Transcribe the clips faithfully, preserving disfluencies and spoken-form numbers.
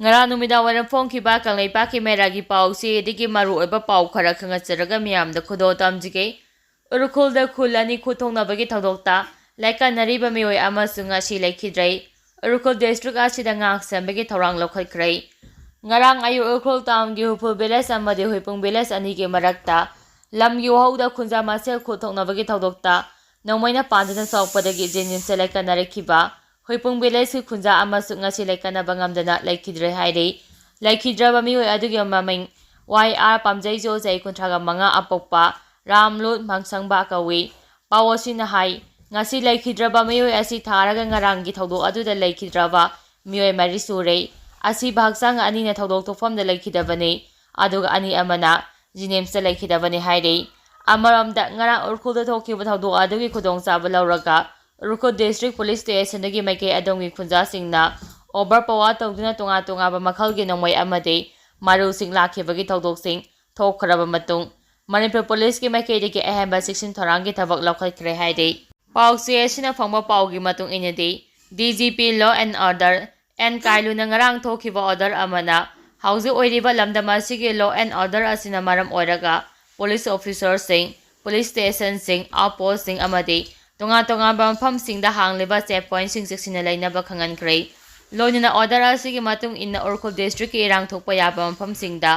ꯉꯔꯥꯡ ꯅꯨꯃꯤꯗꯥꯡ ꯋꯥꯏꯔꯝ ꯐꯣꯡꯈꯤꯕ ꯀꯪꯂꯩꯄꯥꯛꯀꯤ ꯃꯩꯔꯥꯒꯤ ꯄꯥꯎꯆꯦꯗꯒꯤ ꯃꯔꯨꯑꯣꯏꯕ ꯄꯥꯎ ꯈꯔ ꯈꯪꯍꯟꯖꯔꯒ ꯃꯤꯌꯥꯝꯗ ꯈꯨꯗꯣꯜ ꯇꯝꯖꯒꯦ꯫ ꯎꯈ꯭ꯔꯨꯜꯗ ꯈꯨꯜ ꯑꯅꯤ ꯈꯨꯠ ꯊꯣꯛꯅꯕꯒꯤ ꯊꯧꯗꯣꯛꯇ ꯂꯥꯏꯀꯠꯅꯔꯤꯕ ꯃꯤꯑꯣꯏ ꯑꯃꯁꯨ ꯉꯁꯤ ꯂꯩꯈꯤꯗ꯭ꯔꯦ꯫ ꯎꯈ꯭ꯔꯨꯜ ꯗꯤꯁꯇ꯭ꯔꯤꯛ ꯑꯁꯤꯗ ꯉꯥꯛ ꯁꯦꯟꯕꯒꯤ ꯊꯧꯔꯥꯡ ꯂꯧꯈꯠꯈ꯭ꯔꯦ꯫ ꯉꯔꯥꯡ ꯑꯌꯨꯛ ꯎꯈ꯭ꯔꯨꯜ ꯇꯥꯎꯟꯒꯤ ꯍꯨꯐꯨꯜ ꯚꯤꯂꯦꯖ ꯑꯃꯗꯤ ꯍꯨꯏꯄꯨꯡ ꯚꯤꯂꯦꯖ ꯑꯅꯤꯒꯤ ꯃꯔꯛꯇ ꯂꯝꯒꯤ ꯋꯥꯍꯧꯗ ꯈꯨꯟꯖꯥ ꯃꯁꯦꯜ ꯈꯨꯠ ꯊꯣꯛꯅꯕꯒꯤ ꯊꯧꯗꯣꯛꯇ ꯅꯣꯡꯃꯩꯅ ꯄꯥꯟꯗꯨꯅ ꯁꯣꯛꯄꯗꯒꯤ ꯖꯦꯅꯤꯝꯁꯇ ꯂꯥꯏꯀꯠꯅꯔꯛꯈꯤꯕ ꯍꯨꯏꯄꯨꯡ ꯚꯤꯂꯦꯖꯀꯤ ꯈꯨꯟꯖꯥ ꯑꯃꯁꯨ ꯉꯁꯤ ꯂꯩꯀꯠꯅꯕ ꯉꯝꯗꯅ ꯂꯩꯈꯤꯗ꯭ꯔꯦ ꯍꯥꯏꯔꯤ꯫ ꯂꯩꯈꯤꯗ꯭ꯔꯕ ꯃꯤꯑꯣꯏ ꯑꯗꯨꯒꯤ ꯃꯃꯤꯡ ꯋꯥꯏ ꯑꯥꯔ ꯄꯥꯝꯖꯩꯖꯣ, ꯆꯍꯤ ꯀꯨꯟꯊ꯭ꯔꯥꯒ ꯃꯉꯥ, ꯑꯄꯣꯛꯄ ꯔꯥꯝꯂꯨꯠ ꯃꯥꯡꯁꯪꯕ ꯀꯧꯏ꯫ ꯄꯥꯎ ꯑꯁꯤꯅ ꯍꯥꯏ, ꯉꯁꯤ ꯂꯩꯈꯤꯗ꯭ꯔꯕ ꯃꯤꯑꯣꯏ ꯑꯁꯤ ꯊꯥꯔꯒ ꯉꯔꯥꯡꯒꯤ ꯊꯧꯗꯣꯛ ꯑꯗꯨꯗ ꯂꯩꯈꯤꯗ꯭ꯔꯕ ꯃꯤꯑꯣꯏ ꯃꯔꯤ ꯁꯨꯔꯦ꯫ ꯑꯁꯤꯕ ꯍꯛꯆꯥꯡ ꯑꯅꯤꯅ ꯊꯧꯗꯣꯛ ꯊꯣꯛꯐꯝꯗ ꯂꯩꯈꯤꯗꯕꯅꯤ, ꯑꯗꯨꯒ ꯑꯅꯤ ꯑꯃꯅ ꯖꯤꯅꯤꯝꯁꯇ ꯂꯩꯈꯤꯗꯕꯅꯤ ꯍꯥꯏꯔꯤ꯫ ꯑꯃꯔꯣꯝꯗ, ꯉꯔꯥꯡ ꯎꯈ꯭ꯔꯨꯜꯗ ꯊꯣꯛꯈꯤꯕ ꯊꯧꯗꯣꯛ ꯑꯗꯨꯒꯤ ꯈꯨꯗꯣꯡꯆꯥꯕ ꯂꯧꯔꯒ ꯎꯈ꯭ꯔꯨꯜ ꯗꯤꯁꯇ꯭ꯔꯤꯛ ꯄꯨꯂꯤꯁ ꯁ꯭ꯇꯦꯁꯟꯗꯒꯤ ꯃꯥꯏꯀꯩ ꯑꯗꯣꯝꯒꯤ ꯈꯨꯟꯖꯥꯁꯤꯡꯅ ꯑꯣꯚꯔ ꯄꯋꯥꯔ ꯇꯧꯗꯨꯅ ꯇꯣꯉꯥꯟ ꯇꯣꯉꯥꯟꯕ ꯃꯈꯜꯒꯤ ꯅꯣꯡꯃꯩ ꯑꯃꯗꯤ ꯃꯔꯨꯁꯤꯡ ꯂꯥꯛꯈꯤꯕꯒꯤ ꯊꯧꯗꯣꯛꯁꯤꯡ ꯊꯣꯛꯈ꯭ꯔꯕ ꯃꯇꯨꯡ, ꯃꯅꯤꯄꯨꯔ ꯄꯨꯂꯤꯁꯀꯤ ꯃꯥꯏꯀꯩꯗꯒꯤ ꯑꯍꯦꯟꯕ ꯆꯦꯛꯁꯤꯟ ꯊꯧꯔꯥꯡꯒꯤ ꯊꯕꯛ ꯂꯧꯈꯠꯈ꯭ꯔꯦ ꯍꯥꯏꯔꯤ꯫ ꯄꯥꯎꯆꯦ ꯑꯁꯤꯅ ꯐꯪꯕ ꯄꯥꯎꯒꯤ ꯃꯇꯨꯡ ꯏꯟꯅꯗꯤ, D G P Law and Order N ꯀꯥꯏꯂꯨꯅ ꯉꯔꯥꯡ ꯊꯣꯛꯈꯤꯕ order ꯑꯃꯅ ꯍꯧꯖꯤꯛ ꯑꯣꯏꯔꯤꯕ ꯂꯝꯗꯝ ꯑꯁꯤꯒꯤ law and order ꯑꯁꯤꯅ ꯃꯔꯝ ꯑꯣꯏꯔꯒ ꯄꯨꯂꯤꯁ ꯑꯣꯐꯤꯁꯔꯁꯤꯡ, ꯄꯨꯂꯤꯁ ꯁ꯭ꯇꯦꯁꯟꯁꯤꯡ, ꯑꯥꯎꯠ ꯄꯣꯁꯁꯤꯡ ꯑꯃꯗꯤ ꯇꯣꯉꯥꯟ ꯇꯣꯉꯥꯟꯕ ꯃꯐꯝꯁꯤꯡꯗ ꯍꯥꯡꯂꯤꯕ ꯆꯦꯛ ꯄꯣꯏꯟꯠꯁꯤꯡ ꯆꯦꯛꯁꯤꯟꯅ ꯂꯩꯅꯕ ꯈꯪꯍꯟꯈ꯭ꯔꯦ꯫ ꯂꯣꯏꯅꯅ order ꯑꯁꯤꯒꯤ ꯃꯇꯨꯡ ꯏꯟꯅ ꯎꯈ꯭ꯔꯨꯜ ꯗꯤꯁꯇ꯭ꯔꯤꯛꯀꯤ ꯏꯔꯥꯡ ꯊꯣꯛꯄ ꯌꯥꯕ ꯃꯐꯝꯁꯤꯡꯗ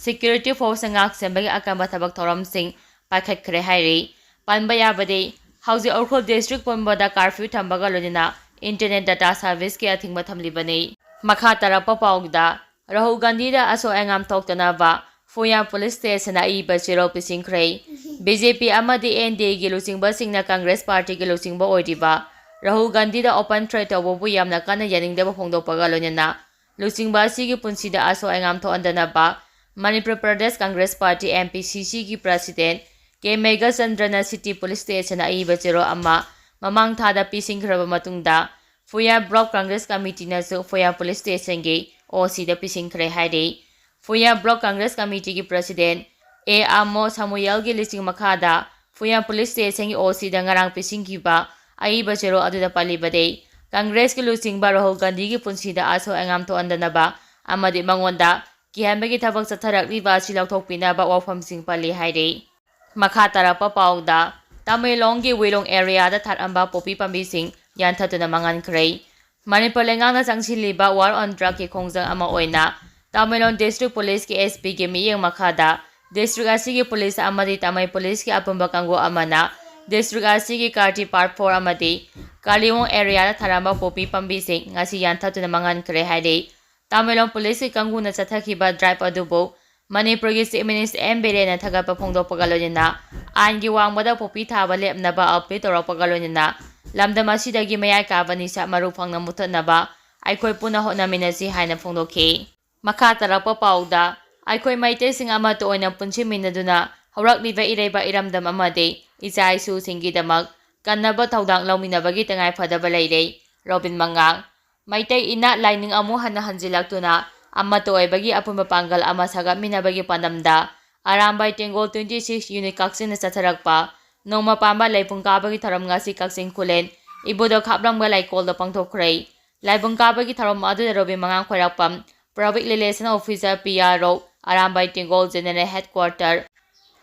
ꯁꯦꯀ꯭ꯌꯨꯔꯤꯇꯤ ꯐꯣꯔꯁꯅ ꯉꯥꯛ ꯁꯦꯟꯕꯒꯤ ꯑꯀꯟꯕ ꯊꯕꯛ ꯊꯧꯔꯝꯁꯤꯡ ꯄꯥꯏꯈꯠꯈ꯭ꯔꯦ ꯍꯥꯏꯔꯤ꯫ ꯄꯟꯕ ꯌꯥꯕꯗꯤ, ꯍꯧꯖꯤꯛ ꯎꯈ꯭ꯔꯨꯜ ꯗꯤꯁꯇ꯭ꯔꯤꯛ ꯄꯨꯝꯕꯗ ꯀꯥꯔꯐ꯭ꯌꯨ ꯊꯝꯕꯒ ꯂꯣꯏꯅꯅ ꯏꯟꯇꯔꯅꯦꯠ ꯗꯇꯥ ꯁꯔꯚꯤꯁꯀꯤ ꯑꯊꯤꯡꯕ ꯊꯝꯂꯤꯕꯅꯤ꯫ ꯃꯈꯥ ꯇꯥꯔꯛꯄ ꯄꯥꯎꯗ, ꯔꯥꯍꯨꯜ ꯒꯥꯟꯙꯤꯗ ꯑꯁꯣꯛ ꯑꯉꯥꯝ ꯊꯣꯛꯇꯅꯕ ꯐꯨꯌꯥ ꯄꯨꯂꯤꯁ ꯁ꯭ꯇꯦꯁꯟꯅ ꯑꯏꯕ ꯆꯦꯔꯣꯜ ꯄꯤꯁꯤꯟꯈ꯭ꯔꯦ꯫ ꯕꯤ ꯖꯦ ꯄꯤ ꯑꯃꯗꯤ ꯑꯦꯟ ꯗꯤ ꯑꯦꯒꯤ ꯂꯨꯆꯤꯡꯕꯁꯤꯡꯅ ꯀꯪꯒ꯭ꯔꯦꯁ ꯄꯥꯔꯇꯤꯒꯤ ꯂꯨꯆꯤꯡꯕ ꯑꯣꯏꯔꯤꯕ ꯔꯥꯍꯨꯜ ꯒꯥꯟꯙꯤꯗ open threat ꯇꯧꯕꯕꯨ ꯌꯥꯝꯅ ꯀꯟꯅ ꯌꯥꯅꯤꯡꯗꯕ ꯐꯣꯡꯗꯣꯛꯄꯒ ꯂꯣꯏꯅꯅ ꯂꯨꯆꯤꯡꯕ ꯑꯁꯤꯒꯤ ꯄꯨꯟꯁꯤꯗ ꯑꯁꯣꯛ ꯑꯉꯥꯝ ꯊꯣꯛꯍꯟꯗꯅꯕ Manipur Pradesh Congress party, M P C C, ꯒꯤ ꯄ꯭ꯔꯁꯤꯗꯦꯟꯠ ꯀꯦ ꯃꯦꯘꯆꯟꯗ꯭ꯔꯅ ꯁꯤꯇꯤ ꯄꯨꯂꯤꯁ ꯁ꯭ꯇꯦꯁꯟꯗ ꯑꯏꯕ ꯆꯦꯔꯣꯜ ꯑꯃ ꯃꯃꯥꯡ ꯊꯥꯗ ꯄꯤꯁꯤꯟꯈ꯭ꯔꯕ ꯃꯇꯨꯡꯗ, ꯐꯨꯌꯥ ꯕ꯭ꯂꯣꯛ ꯀꯪꯒ꯭ꯔꯦꯁ ꯀꯃꯤꯇꯤꯅꯁꯨ ꯐꯨꯌꯥ ꯄꯨꯂꯤꯁ ꯁ꯭ꯇꯦꯁꯟꯒꯤ ꯑꯣ ꯁꯤꯗ ꯄꯤꯁꯤꯟꯈ꯭ꯔꯦ ꯍꯥꯏꯔꯤ꯫ ꯐꯨꯌꯥ ꯕ꯭ꯂꯣꯛ ꯀꯪꯒ꯭ꯔꯦꯁ ꯀꯃꯤꯇꯤꯒꯤ ꯄ꯭ꯔꯁꯤꯗꯦꯟꯠ ꯑꯦ ꯑꯃꯣ ꯁꯃꯨꯌꯦꯜꯒꯤ ꯂꯤꯆꯤꯡ ꯃꯈꯥꯗ ꯐꯨꯌꯥ ꯄꯨꯂꯤꯁ ꯁ꯭ꯇꯦꯁꯟꯒꯤ ꯑꯣ ꯁꯤꯗ ꯉꯔꯥꯡ ꯄꯤꯁꯤꯟꯈꯤꯕ ꯑꯏꯕ ꯆꯦꯔꯣꯜ ꯑꯗꯨꯗ ꯄꯜꯂꯤꯕꯗꯤ, ꯀꯪꯒ꯭ꯔꯦꯁꯀꯤ ꯂꯨꯆꯤꯡꯕ ꯔꯥꯍꯨꯜ ꯒꯥꯟꯙꯤꯒꯤ ꯄꯨꯟꯁꯤꯗ ꯑꯁꯣꯏ ꯑꯉꯥꯝ ꯊꯣꯛꯍꯟꯗꯅꯕ ꯑꯃꯗꯤ ꯃꯉꯣꯟꯗ ꯀꯤꯍꯟꯕꯒꯤ ꯊꯕꯛ ꯆꯠꯊꯔꯛꯂꯤꯕ ꯑꯁꯤ ꯂꯧꯊꯣꯛꯄꯤꯅꯕ ꯋꯥꯐꯝꯁꯤꯡ ꯄꯜꯂꯤ ꯍꯥꯏꯔꯤ꯫ ꯃꯈꯥ ꯇꯥꯔꯛꯄ ꯄꯥꯎꯗ, ꯇꯃꯦꯡꯂꯣꯡꯒꯤ ꯋꯤꯂꯣꯡ ꯑꯦꯔꯤꯌꯥꯗ ꯊꯥꯔꯝꯕ ꯄꯣꯄꯤ ꯄꯥꯝꯕꯤꯁꯤꯡ ꯌꯥꯟꯊꯠꯇꯨꯅ ꯃꯥꯡꯍꯟꯈ꯭ꯔꯦ꯫ ꯃꯅꯤꯄꯨꯔ ꯂꯩꯉꯥꯛꯅ ꯆꯪꯁꯤꯜꯂꯤꯕ War on Drugꯀꯤ ꯈꯣꯡꯖꯪ ꯑꯃ ꯑꯣꯏꯅ ꯇꯃꯦꯡꯂꯣꯡ ꯗꯤꯁꯇ꯭ꯔꯤꯛ ꯄꯨꯂꯤꯁꯀꯤ S Pꯒꯤ ꯃꯤꯠꯌꯦꯡ ꯃꯈꯥꯗ ꯗꯤꯁꯇ꯭ꯔꯤꯛ ꯑꯁꯤꯒꯤ ꯄꯨꯂꯤꯁ ꯑꯃꯗꯤ ꯇꯥꯃꯩ ꯄꯨꯂꯤꯁꯀꯤ ꯑꯄꯨꯟꯕ ꯀꯥꯡꯕꯨ ꯑꯃꯅ ꯗꯤꯁꯇ꯭ꯔꯤꯛ ꯑꯁꯤꯒꯤ ꯀꯥꯔꯇꯤ Part Four ꯑꯃꯗꯤ ꯀꯥꯂꯤꯋꯣꯡ ꯑꯦꯔꯤꯌꯥꯗ ꯊꯥꯔꯝꯕ ꯄꯣꯄꯤ ꯄꯥꯝꯕꯤꯁꯤꯡ ꯉꯁꯤ ꯌꯥꯟꯊꯠꯇꯨꯅ ꯃꯥꯡꯍꯟꯈ꯭ꯔꯦ ꯍꯥꯏꯔꯤ꯫ ꯇꯃꯦꯡꯂꯣꯡ ꯄꯨꯂꯤꯁꯀꯤ ꯀꯥꯡꯕꯨꯅ ꯆꯠꯊꯈꯤꯕ ꯗ꯭ꯔꯥꯏꯚ ꯑꯗꯨꯕꯨ ꯃꯅꯤꯄꯨꯔꯒꯤ ꯆꯤꯐ ꯃꯤꯅꯤꯁꯇꯔ ꯑꯦꯝ ꯕꯤꯔꯦꯟꯅ ꯊꯥꯒꯠꯄ ꯐꯣꯡꯗꯣꯛꯄꯒ ꯂꯣꯏꯅꯅ ꯑꯥꯏꯟꯒꯤ ꯋꯥꯡꯃꯗ ꯄꯣꯄꯤ ꯊꯥꯕ ꯂꯦꯞꯅꯕ ꯑꯄꯤꯜ ꯇꯧꯔꯛꯄꯒ ꯂꯣꯏꯅꯅ ꯂꯝꯗꯝ ꯑꯁꯤꯗꯒꯤ ꯃꯌꯥꯏ ꯀꯥꯕ ꯅꯤꯁꯥ ꯃꯔꯨ ꯐꯪꯅ ꯃꯨꯊꯠꯅꯕ ꯑꯩꯈꯣꯏ ꯄꯨꯟꯅ ꯍꯣꯠꯅꯃꯤꯟꯅꯁꯤ ꯍꯥꯏꯅ ꯐꯣꯡꯗꯣꯛꯈꯤ꯫ ꯃꯈꯥ ꯇꯥꯔꯛꯄ ꯄꯥꯎꯗ, ꯑꯩꯈꯣꯏ ꯃꯩꯇꯩꯁꯤꯡ ꯑꯃꯠꯇ ꯑꯣꯏꯅ ꯄꯨꯟꯁꯤꯟꯃꯤꯟꯅꯗꯨꯅ ꯍꯧꯔꯛꯂꯤꯕ ꯏꯔꯩꯕꯥꯛ ꯏꯔꯝꯗꯝ ꯑꯃꯗꯤ ꯏꯆꯥ ꯏꯁꯨꯁꯤꯡꯒꯤꯗꯃꯛ ꯀꯟꯅꯕ ꯊꯧꯗꯥꯡ ꯂꯧꯃꯤꯟꯅꯕꯒꯤ ꯇꯉꯥꯏ ꯐꯗꯕ ꯂꯩꯔꯦ꯫ ꯔꯣꯕꯤꯟ ꯃꯉꯥꯡ꯫ ꯃꯩꯇꯩ ꯏꯅꯥꯠ ꯂꯥꯏꯅꯤꯡ ꯑꯃꯨꯛ ꯍꯟꯅ ꯍꯟꯖꯤꯜꯂꯛꯇꯨꯅ ꯑꯃꯠꯇ ꯑꯣꯏꯕꯒꯤ ꯑꯄꯨꯟꯕ ꯄꯥꯡꯒꯜ ꯑꯃ ꯁꯥꯒꯠꯃꯤꯟꯅꯕꯒꯤ ꯄꯥꯟꯗꯝꯗ ꯑꯔꯥꯝꯕꯥꯏ ꯇꯦꯡꯒꯣꯜ twenty six unit ꯀꯛꯆꯤꯡꯅ ꯆꯠꯊꯔꯛꯄ ꯅꯣꯡꯃ ꯄꯥꯟꯕ ꯂꯩꯄꯨꯡ ꯀꯥꯕꯒꯤ ꯊꯧꯔꯝ ꯉꯁꯤ ꯀꯛꯆꯤꯡ ꯈꯨꯂꯦꯟ ꯏꯕꯨꯙꯧ ꯈꯥꯕ꯭ꯔꯪꯕ ꯂꯩꯀꯣꯜꯗ ꯄꯥꯡꯊꯣꯛꯈ꯭ꯔꯦ꯫ ꯂꯥꯏꯕꯨꯡ ꯀꯥꯕꯒꯤ ꯊꯧꯔꯝ ꯑꯗꯨꯗ ꯔꯣꯕꯤꯟ ꯃꯉꯥꯡ ꯈ꯭ꯋꯥꯏꯔꯥꯛꯄꯝ, Public Relation Officer P R O, Arambai ꯇꯦꯡꯒꯣꯜ General Headquarter,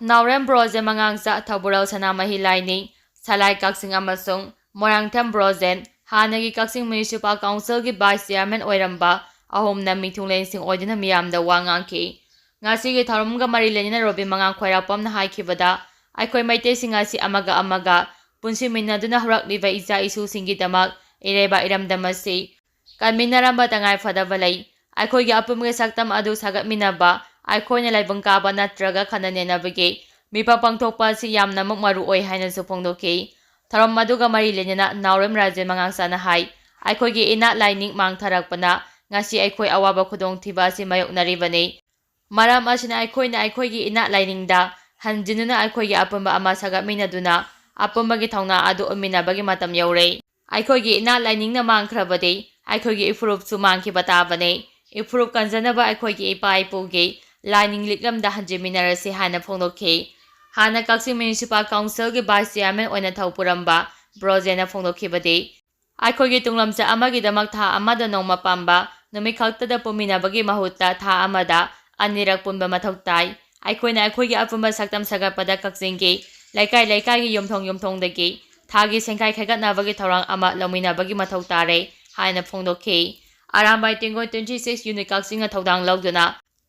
ꯅꯥꯎꯔꯦꯝ ꯕ꯭ꯔꯣꯖꯦꯟ ꯃꯉꯥꯡꯆꯥ, ꯊꯧꯕꯨꯔꯧ ꯁꯅꯥꯃꯍꯤ ꯂꯥꯏꯅꯤꯡ, ꯁꯂꯥꯏ ꯀꯛꯆꯤꯡ ꯑꯃꯁꯨꯡ ꯃꯣꯏꯔꯥꯡꯊꯦꯝ ꯕ꯭ꯔꯣꯖꯦꯟ, ꯍꯥꯟꯅꯒꯤ ꯀꯛꯆꯤꯡ Municipal Councilꯒꯤ Vice Chairman ꯑꯣꯏꯔꯝꯕ ꯑꯍꯨꯝꯅ ꯃꯤꯊꯨꯡꯂꯦꯟꯁꯤꯡ ꯑꯣꯏꯗꯨꯅ ꯃꯤꯌꯥꯝꯗ ꯋꯥ ꯉꯥꯡꯈꯤ꯫ ꯉꯁꯤꯒꯤ ꯊꯧꯔꯝꯒ ꯃꯔꯤ ꯂꯩꯅꯅ ꯔꯣꯕꯤꯟ ꯃꯉꯥꯡ ꯈ꯭ꯋꯥꯏꯔꯥꯛꯄꯝꯅ ꯍꯥꯏꯈꯤꯕꯗ, ꯑꯩꯈꯣꯏ ꯃꯩꯇꯩꯁꯤꯡ ꯑꯁꯤ ꯑꯃꯒ ꯑꯃꯒ ꯄꯨꯟꯁꯤꯟꯃꯤꯟꯅꯗꯨꯅ ꯍꯧꯔꯛꯂꯤꯕ ꯏꯆꯥ ꯏꯁꯨꯁꯤꯡꯒꯤꯗꯃꯛ ꯏꯔꯩꯕꯥꯛ ꯏꯔꯝꯗꯝ ꯑꯁꯤ ꯀꯟꯃꯤꯟꯅꯔꯝꯕ ꯇꯉꯥꯏ ꯐꯗꯕ ꯂꯩ꯫ ꯑꯩꯈꯣꯏꯒꯤ ꯑꯄꯨꯟꯕꯒꯤ ꯁꯛꯇꯝ ꯑꯗꯨ ꯁꯥꯒꯠꯃꯤꯟꯅꯕ, ꯑꯩꯈꯣꯏꯅ ꯂꯥꯏꯕꯨꯡ ꯀꯥꯕ ꯅꯠꯇ꯭ꯔꯒ ꯈꯟꯅ ꯅꯩꯅꯕꯒꯤ ꯃꯤꯐꯝ ꯄꯥꯡꯊꯣꯛꯄ ꯑꯁꯤ ꯌꯥꯝꯅꯃꯛ ꯃꯔꯨ ꯑꯣꯏ ꯍꯥꯏꯅꯁꯨ ꯐꯣꯡꯗꯣꯛꯈꯤ꯫ ꯊꯧꯔꯝ ꯑꯗꯨꯒ ꯃꯔꯤ ꯂꯩꯅꯅ ꯅꯥꯎꯔꯦꯝ ꯔꯥꯖꯦꯟ ꯃꯉꯥꯡꯆꯥꯅ ꯍꯥꯏ, ꯑꯩꯈꯣꯏꯒꯤ ꯏꯅꯥꯠ ꯂꯥꯏꯅꯤꯡ ꯃꯥꯡꯊꯔꯛꯄꯅ ꯉꯁꯤ ꯑꯩꯈꯣꯏ ꯑꯋꯥꯕ ꯈꯨꯗꯣꯡꯊꯤꯕ ꯑꯁꯤ ꯃꯥꯌꯣꯛꯅꯔꯤꯕꯅꯤ꯫ ꯃꯔꯝ ꯑꯁꯤꯅ ꯑꯩꯈꯣꯏꯅ ꯑꯩꯈꯣꯏꯒꯤ ꯏꯅꯥꯠ ꯂꯥꯏꯅꯤꯡꯗ ꯍꯟꯖꯤꯟꯗꯨꯅ ꯑꯩꯈꯣꯏꯒꯤ ꯑꯄꯨꯟꯕ ꯑꯃ ꯁꯥꯒꯠꯃꯤꯟꯅꯗꯨꯅ ꯑꯄꯨꯟꯕꯒꯤ ꯊꯧꯅꯥ ꯑꯗꯨ ꯎꯠꯃꯤꯟꯅꯕꯒꯤ ꯃꯇꯝ ꯌꯧꯔꯦ꯫ ꯑꯩꯈꯣꯏꯒꯤ ꯏꯅꯥꯠ ꯂꯥꯏꯅꯤꯡꯅ ꯃꯥꯡꯈ꯭ꯔꯕꯗꯤ ꯑꯩꯈꯣꯏꯒꯤ ꯏꯐꯨꯔꯨꯞꯁꯨ ꯃꯥꯡꯈꯤꯕ ꯇꯥꯕꯅꯤ꯫ ꯏꯐꯨꯔꯨꯞ ꯀꯟꯖꯅꯕ ꯑꯩꯈꯣꯏꯒꯤ ꯏꯄꯥ ꯏꯄꯨꯒꯤ ꯂꯥꯏꯅꯤꯡ ꯂꯤꯛꯂꯝꯗ ꯍꯟꯖꯤꯟꯃꯤꯟꯅꯔꯁꯤ ꯍꯥꯏꯅ ꯐꯣꯡꯗꯣꯛꯈꯤ꯫ ꯍꯥꯟꯅ ꯀꯛꯆꯤꯡ Municipal Councilꯒꯤ Vice Chairman ꯑꯣꯏꯅ ꯊꯧ ꯄꯨꯔꯝꯕ ꯕ꯭ꯔꯣꯖꯦꯟꯅ ꯐꯣꯡꯗꯣꯛꯈꯤꯕꯗꯤ, ꯑꯩꯈꯣꯏꯒꯤ ꯇꯨꯡꯂꯝꯆꯠ ꯑꯃꯒꯤꯗꯃꯛ ꯊꯥ ꯑꯃꯗ ꯅꯣꯡꯃ ꯄꯥꯟꯕ ꯅꯨꯃꯤꯠ ꯈꯛꯇꯗ ꯄꯨꯟꯃꯤꯟꯅꯕꯒꯤ ꯃꯍꯨꯠꯇ ꯊꯥ ꯑꯃꯗ ꯑꯅꯤꯔꯛ ꯄꯨꯟꯕ ꯃꯊꯧ ꯇꯥꯏ꯫ ꯑꯩꯈꯣꯏꯅ ꯑꯩꯈꯣꯏꯒꯤ ꯑꯄꯨꯟꯕ ꯁꯛꯇꯝ ꯁꯥꯒꯠꯄꯗ ꯀꯛꯆꯤꯡꯒꯤ ꯂꯩꯀꯥꯏ ꯂꯩꯀꯥꯏꯒꯤ ꯌꯨꯝꯊꯣꯡ ꯌꯨꯝꯊꯣꯡꯗꯒꯤ ꯊꯥꯒꯤ ꯁꯦꯟꯈꯥꯏ ꯈꯥꯏꯒꯠꯅꯕꯒꯤ ꯊꯧꯔꯥꯡ ꯑꯃ ꯂꯧꯃꯤꯟꯅꯕꯒꯤ ꯃꯊꯧ ꯇꯥꯔꯦ ꯍꯥꯏꯅ ꯐꯣꯡꯗꯣꯛꯈꯤ꯫ ꯑꯔꯥꯝꯕꯥꯏ ꯇꯦꯡꯒꯣꯜ twenty six unit ꯀꯛꯆꯤꯡꯅ ꯊꯧꯗꯥꯡ ꯂꯧꯗꯨꯅ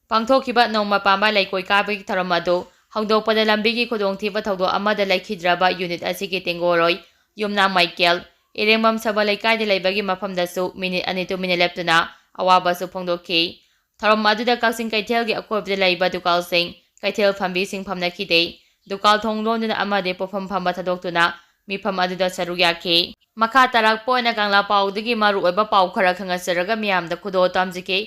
ꯄꯥꯡꯊꯣꯛꯈꯤꯕ ꯅꯣꯡꯃ ꯄꯥꯟꯕ ꯂꯩꯀꯣꯏ ꯀꯥꯕꯒꯤ ꯊꯧꯔꯝ ꯑꯗꯨ ꯍꯧꯗꯣꯛꯄꯗ ꯂꯝꯕꯤꯒꯤ ꯈꯨꯗꯣꯡꯊꯤꯕ ꯊꯧꯗꯣꯛ ꯑꯃꯗ ꯂꯩꯈꯤꯗ꯭ꯔꯕ unit ꯑꯁꯤꯒꯤ ꯇꯦꯡꯒꯣꯔꯣꯏ ꯌꯨꯝꯅꯥꯝ ꯃꯥꯏꯀꯦꯜ ꯏꯔꯦꯡꯕꯝ ꯁꯕ ꯂꯩꯀꯥꯏꯗ ꯂꯩꯕꯒꯤ ꯃꯐꯝꯗꯁꯨ ꯃꯤꯅꯤꯠ ꯑꯅꯤ ꯇꯨꯃꯤꯟꯅ ꯂꯦꯞꯇꯨꯅ ꯑꯋꯥꯕꯁꯨ ꯐꯣꯡꯗꯣꯛꯈꯤ꯫ ꯊꯧꯔꯝ ꯑꯗꯨꯗ ꯀꯛꯆꯤꯡ ꯀꯩꯊꯦꯜꯒꯤ ꯑꯀꯣꯏꯕꯗ ꯂꯩꯕ ꯗꯨꯀꯥꯟꯁꯤꯡ, ꯀꯩꯊꯦꯜ ꯐꯝꯕꯤꯁꯤꯡ ꯐꯝꯅꯈꯤꯗꯦ꯫ ꯗꯨꯀꯥꯟ ꯊꯣꯡ ꯂꯣꯟꯗꯨꯅ ꯑꯃꯗꯤ ꯄꯣꯠꯐꯝ ꯐꯝꯕ ꯊꯥꯗꯣꯛꯇꯨꯅ ꯃꯤꯐꯝ ꯑꯗꯨꯗ ꯁꯔꯨꯛ ꯌꯥꯈꯤ꯫ ꯃꯈꯥ ꯇꯥꯔꯛꯄ ꯑꯣꯏꯅ ꯀꯪꯂꯥ ꯄꯥꯎꯗꯒꯤ ꯃꯔꯨꯑꯣꯏꯕ ꯄꯥꯎ ꯈꯔ ꯈꯪꯍꯟꯖꯔꯒ ꯃꯤꯌꯥꯝꯗ ꯈꯨꯗꯣꯜ ꯇꯝꯖꯒꯦ꯫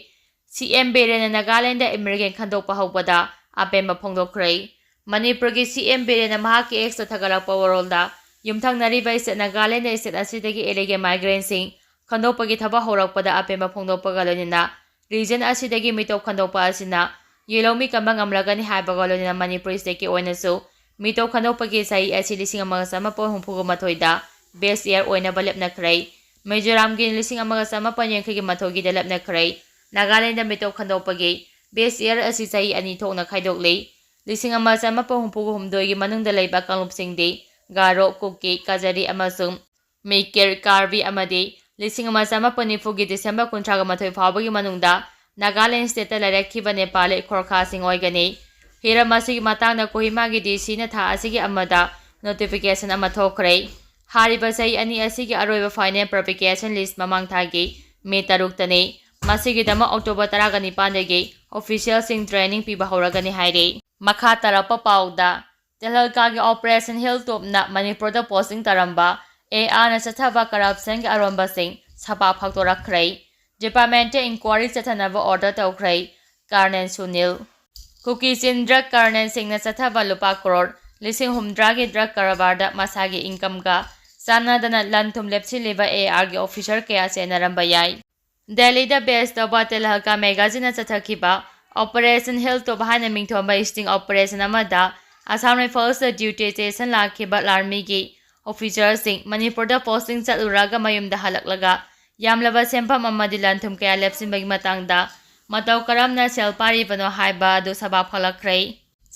CM ꯕꯤꯔꯦꯟꯅ ꯅꯥꯒꯥꯂꯦꯟꯗ immigrant ꯈꯟꯗꯣꯛꯄ ꯍꯧꯕꯗ ꯑꯄꯦꯟꯕ ꯐꯣꯡꯗꯣꯛꯈ꯭ꯔꯦ꯫ ꯃꯅꯤꯄꯨꯔꯒꯤ CM ꯕꯤꯔꯦꯟꯅ ꯃꯍꯥꯛꯀꯤ X ꯇ ꯊꯥꯒꯠꯂꯛꯄ ꯋꯥꯔꯣꯜꯗ ꯌꯨꯝꯊꯪꯅꯔꯤꯕ state ꯅꯥꯒꯥꯂꯦꯟꯗ state ꯑꯁꯤꯗꯒꯤ illegal migrant ꯁꯤꯡ ꯈꯟꯗꯣꯛꯄꯒꯤ ꯊꯕꯛ ꯍꯧꯔꯛꯄꯗ ꯑꯄꯦꯟꯕ ꯐꯣꯡꯗꯣꯛꯄꯒ ꯂꯣꯏꯅꯅ region ꯑꯁꯤꯗꯒꯤ ꯃꯤꯇꯣꯞ ꯈꯟꯗꯣꯛꯄ ꯑꯁꯤꯅ ꯌꯦꯜꯍꯧꯃꯤ ꯀꯟꯕ ꯉꯝꯂꯒꯅꯤ ꯍꯥꯏꯕꯒ ꯂꯣꯏꯅꯅ ꯃꯅꯤꯄꯨꯔ state ꯀꯤ ꯑꯣꯏꯅꯁꯨ ꯃꯤꯇꯣꯞ ꯈꯟꯗꯣꯛꯄꯒꯤ ꯆꯍꯤ ꯑꯁꯤ ꯂꯤꯁꯤꯡ ꯑꯃꯒ ꯆꯥꯃꯥꯄꯜ ꯍꯨꯝꯐꯨꯒ ꯃꯥꯊꯣꯏꯗ best year ꯑꯣꯏꯅꯕ ꯂꯦꯞꯅꯈ꯭ꯔꯦ꯫ ꯃꯤꯖꯣꯔꯥꯝꯒꯤ ꯂꯤꯁꯤꯡ ꯑꯃꯒ ꯆꯥꯃꯥꯄꯜ ꯌꯥꯡꯈꯩꯒ ꯃꯥꯊꯣꯏꯒꯤꯗ ꯂꯦꯞꯅꯈ꯭ꯔꯦ꯫ ꯅꯥꯒꯥꯂꯦꯟꯗ ꯃꯤꯇꯣꯞ ꯈꯟꯗꯣꯛꯄꯒꯤ best year ꯑꯁꯤ ꯆꯍꯤ ꯑꯅꯤ ꯊꯣꯛꯅ ꯈꯥꯏꯗꯣꯛꯂꯤ꯫ ꯂꯤꯁꯤꯡ ꯑꯃ ꯆꯥꯃꯥꯄꯜ ꯍꯨꯝꯐꯨꯒ ꯍꯨꯝꯗꯣꯏꯒꯤ ꯃꯅꯨꯡꯗ ꯂꯩꯕ ꯀꯥꯡꯂꯨꯞꯁꯤꯡꯗꯤ ꯒꯥꯔꯣ, ꯀꯨꯀꯤ, ꯀꯖꯥꯔꯤ ꯑꯃꯁꯨꯡ ꯃꯤꯀꯤꯔ, ꯀꯥꯔꯕꯤ ꯑꯃꯗꯤ ꯂꯤꯁꯤꯡ ꯑꯃ ꯆꯥꯃꯥꯄꯜ ꯅꯤꯐꯨꯒꯤ December ꯀꯨꯟꯊ꯭ꯔꯥꯒ ꯃꯥꯊꯣꯏ ꯐꯥꯎꯕꯒꯤ ꯃꯅꯨꯡꯗ ꯅꯥꯒꯥꯂꯦꯟ state ꯇ ꯂꯩꯔꯛꯈꯤꯕ ꯅꯦꯄꯥꯂꯤ ꯈꯣꯔꯈꯥꯁꯤꯡ ꯑꯣꯏꯒꯅꯤ꯫ ꯍꯤꯔꯝ ꯑꯁꯤꯒꯤ ꯃꯇꯥꯡꯗ ꯀꯣꯍꯤꯃꯥꯒꯤ DC ꯅ ꯊꯥ ꯑꯁꯤꯒꯤ ꯑꯃꯗ notification ꯑꯃ ꯊꯣꯛꯈ꯭ꯔꯦ꯫ ꯍꯥꯏꯔꯤꯕ ꯆꯍꯤ ꯑꯅꯤ ꯑꯁꯤꯒꯤ ꯑꯔꯣꯏꯕ final publication list ꯃꯃꯥꯡ ꯊꯥꯒꯤ May ꯇꯔꯨꯛꯇꯅꯤ꯫ ꯃꯁꯤꯒꯤꯗꯃꯛ October ꯇꯔꯥꯒ ꯅꯤꯄꯥꯟꯗꯒꯤ official ꯁꯤꯡ training ꯄꯤꯕ ꯍꯧꯔꯒꯅꯤ ꯍꯥꯏꯔꯤ꯫ ꯃꯈꯥ ꯇꯥꯔꯛꯄ ꯄꯥꯎꯗ, ꯇꯦꯂꯪꯒꯥꯒꯤ Operation Hilltop ꯅ ꯃꯅꯤꯄꯨꯔꯗ posting ꯇꯧꯔꯝꯕ AR ꯅ ꯆꯠꯊꯕ corruption ꯒꯤ ꯑꯔꯣꯟꯕꯁꯤꯡ ꯁꯄꯥꯛ ꯐꯥꯛꯇꯣꯔꯛꯈ꯭ꯔꯦ꯫ Department ꯇ inquiry ꯆꯠꯊꯅꯕ order ꯇꯧꯈ꯭ꯔꯦ꯫ Colonel ꯁꯨꯅꯤꯜ꯫ ꯀꯨꯀꯤ ꯆꯤꯟ drug colonel ꯁꯤꯡꯅ ꯆꯠꯊꯕ ꯂꯨꯄꯥ ꯀ꯭ꯔꯣꯔ ꯂꯤꯁꯤꯡ ꯍꯨꯝꯗ꯭ꯔꯥꯒꯤ drug ꯀꯔꯕꯥꯔꯗ ꯃꯁꯥꯒꯤ income ꯒ ꯆꯥꯟꯅꯗꯅ ꯂꯟ ꯊꯨꯝ ꯂꯦꯞꯁꯤꯜꯂꯤꯕ AR ꯒꯤ officer ꯀꯌꯥ ꯆꯦꯟꯅꯔꯝꯕ ꯌꯥꯏ꯫ ꯗꯦꯜꯂꯤꯗ base ꯇꯧꯕ ꯇꯦꯂꯪꯒꯥ magazine ꯅ ꯆꯠꯊꯈꯤꯕ Operation Hilltop ꯍꯥꯏꯅ ꯃꯤꯡꯊꯣꯟꯕ sting operation ꯑꯃꯗ Assam Rifles ꯇ duty ꯆꯦꯁꯟ ꯂꯥꯛꯈꯤꯕ ꯂꯥꯟꯃꯤꯒꯤ ꯑꯣꯐꯤꯁꯥꯔꯁꯤꯡ ꯃꯅꯤꯄꯨꯔꯗ ꯄꯣꯁꯇꯤꯡ ꯆꯠꯂꯨꯔꯒ ꯃꯌꯨꯝꯗ ꯍꯜꯂꯛꯂꯒ ꯌꯥꯝꯂꯕ ꯁꯦꯟꯐꯝ ꯑꯃꯗꯤ ꯂꯟ ꯊꯨꯝ ꯀꯌꯥ ꯂꯦꯞꯁꯤꯟꯕꯒꯤ ꯃꯇꯥꯡꯗ ꯃꯇꯧ ꯀꯔꯝꯅ ꯁꯦꯜ ꯄꯥꯏꯔꯤꯕꯅꯣ ꯍꯥꯏꯕ ꯑꯗꯨ ꯁꯕꯥ ꯐꯒꯠꯂꯛꯈ꯭ꯔꯦ꯫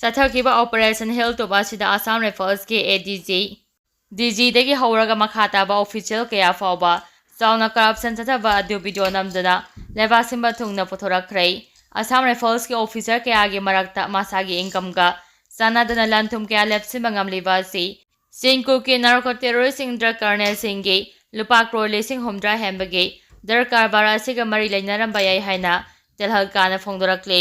ꯆꯠꯊꯈꯤꯕ ꯑꯣꯄꯔꯦꯁꯟ ꯍꯤꯜ ꯇꯣꯞ ꯑꯁꯤꯗ ꯑꯁꯥꯝ ꯔꯥꯏꯐꯜꯁꯀꯤ ꯑꯦ ꯗꯤ ꯖꯤ, ꯗꯤ ꯖꯤꯗꯒꯤ ꯍꯧꯔꯒ ꯃꯈꯥ ꯇꯥꯕ ꯑꯣꯐꯤꯁꯤꯌꯦꯜ ꯀꯌꯥ ꯐꯥꯎꯕ ꯆꯥꯎꯅ ꯀꯔꯞꯁꯟ ꯆꯠꯊꯕ ꯑꯗꯨ ꯚꯤꯗꯤꯑꯣ ꯅꯝꯗꯨꯅ ꯂꯩꯕꯥꯛ ꯁꯤꯟꯕ ꯊꯨꯡꯅ ꯄꯨꯊꯣꯔꯛꯈ꯭ꯔꯦ꯫ ꯑꯁꯥꯝ ꯔꯥꯏꯐꯜꯁꯀꯤ ꯑꯣꯐꯤꯁꯥꯔ ꯀꯌꯥꯒꯤ ꯃꯔꯛꯇ ꯃꯁꯥꯒꯤ ꯏꯟꯀꯝꯒ ꯆꯥꯟꯅꯗꯅ ꯂꯟ ꯊꯨꯝ ꯀꯌꯥ ꯂꯦꯞꯁꯤꯟꯕ ꯉꯝꯂꯤꯕ ꯑꯁꯤ ꯆꯤꯡꯀꯨꯀꯤ ꯅꯥꯔꯀꯣ ꯇꯦꯔꯣꯔꯤꯁꯁꯤꯡ ꯗ꯭ꯔꯒ ꯀꯔꯅꯦꯜꯁꯤꯡꯒꯤ ꯂꯨꯄꯥ ꯀ꯭ꯔꯣꯔ ꯂꯤꯁꯤꯡ ꯍꯨꯝꯗ꯭ꯔꯥ ꯍꯦꯟꯕꯒꯤ ꯗ꯭ꯔꯒ ꯀꯔꯕꯥꯔ ꯑꯁꯤꯒ ꯃꯔꯤ ꯂꯩꯅꯔꯝꯕ ꯌꯥꯏ ꯍꯥꯏꯅ ꯇꯦꯜꯍꯜꯀꯥꯅ ꯐꯣꯡꯗꯣꯔꯛꯂꯤ꯫